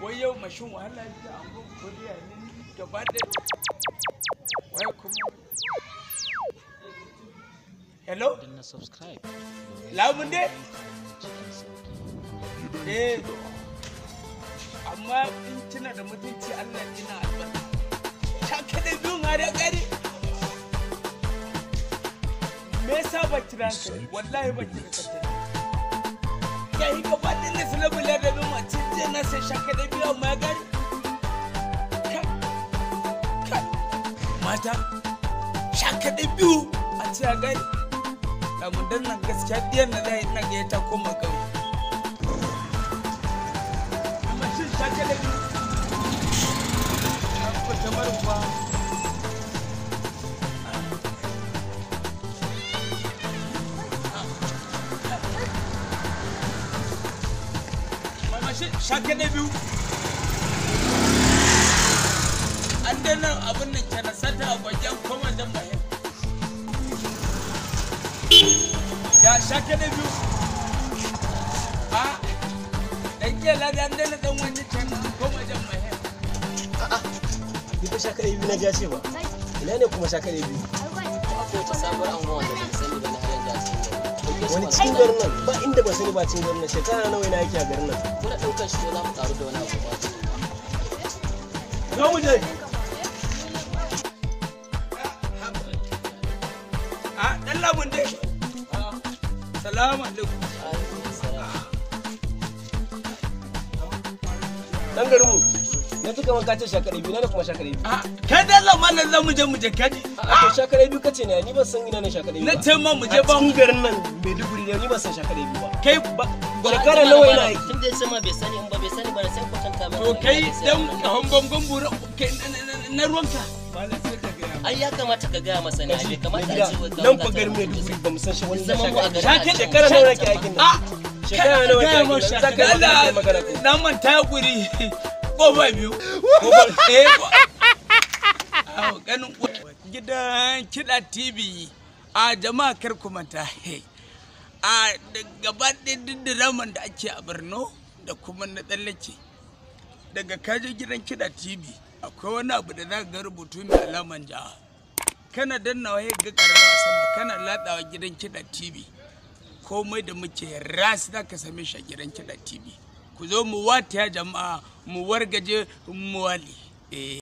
Wai yau mashin wahala yake a angon kodiya ne gaba da wai kuma. Hello? Danna subscribe. Lamun dai? Cikin sauki. Eh. Amma in kina da mutunci, Allah kina albarka. Ta kada biyun har ya kare. Me yasa ba ki da hankali? Wallahi ba ki da tattali. Ya yi gaba ɗin na silabula da bin mace jiya na sai shaka da biyu amma ya gari. Kai, kai. Mata, shaka da biyu a ce ya gari. Lamundan nan gaskiya ɗiyan na zai ina ga ta koma ƙauye. Amma shin shaka da biyu? An fita maruwa. Mama, shaka da biyu. An daina abin nan kenan sata a gwajen koma jan mahim. Ya shaka da biyu. A dan kela da an daina dan wani kenan koma jan mahim. Ni fa shakare biyu na ja ce ba. Ina ne kuma shakare biyu? Akwai wata sabuwar anguwa wanda ban sani ba na har yanzu a cikin gari. Ɗauke shi Wani masu cikin tsari. garin nan ba inda ba sani ba cikin garin nan, shekara nawa ina yake a garin nan. Muna ɗaukar shi ko za mu ƙaru da wani abu ba. Zo mu je. A dan lamun dai. Salamu alaikum. Alaikum salam. Dan garin mu. Na ji kamar ka ce shakare biyu, ina ne kuma shakare biyu? A kai dan lamarin za mu je, mu je kaji. A to shakare biyu kace ne, ni ban san ina ne shakare biyu Na ba. ce ma mu je A ba cikin garin nan Maiduguri ne, ni ban san shakare biyu ba. Kai ba. Shekara nawa ina aiki? Tun da ya ce ma bai sani, in ba bai sani ba sai kwatanta mai. To kai dan kahon bangon bura kai na ruwanka. Malam, sai ka gaya. Ai ya kamata ka gaya masa ne, ai bai kamata a ce wai ka Nan fa garin Maiduguri ba mu san shi wani Zaman mu a garin shakare. a ce Shekara nawa nake aikin nan? A Shekara nawa nake aikin nan? Za ka yi magana, kai magana kai. Na manta ya guri kofa biyu. Eh. Awo, ganin gidan kiɗa TV a jama'a, kar ku manta. A gaba ɗaya duk diraman da ake a Borno da kuma na tsallake. Daga kaje gidan kiɗa TV, akwai wani abu da za ka ga rubutu mai alaman ja. Kana dannawa ya ga ƙararrawa sama, kana latsawa gidan kiɗa TV. Komai da muke ras za ka same shi a gidan kiɗa TV. Ku zo mu wataya jama'a, mu wargaje mu wali. Eh.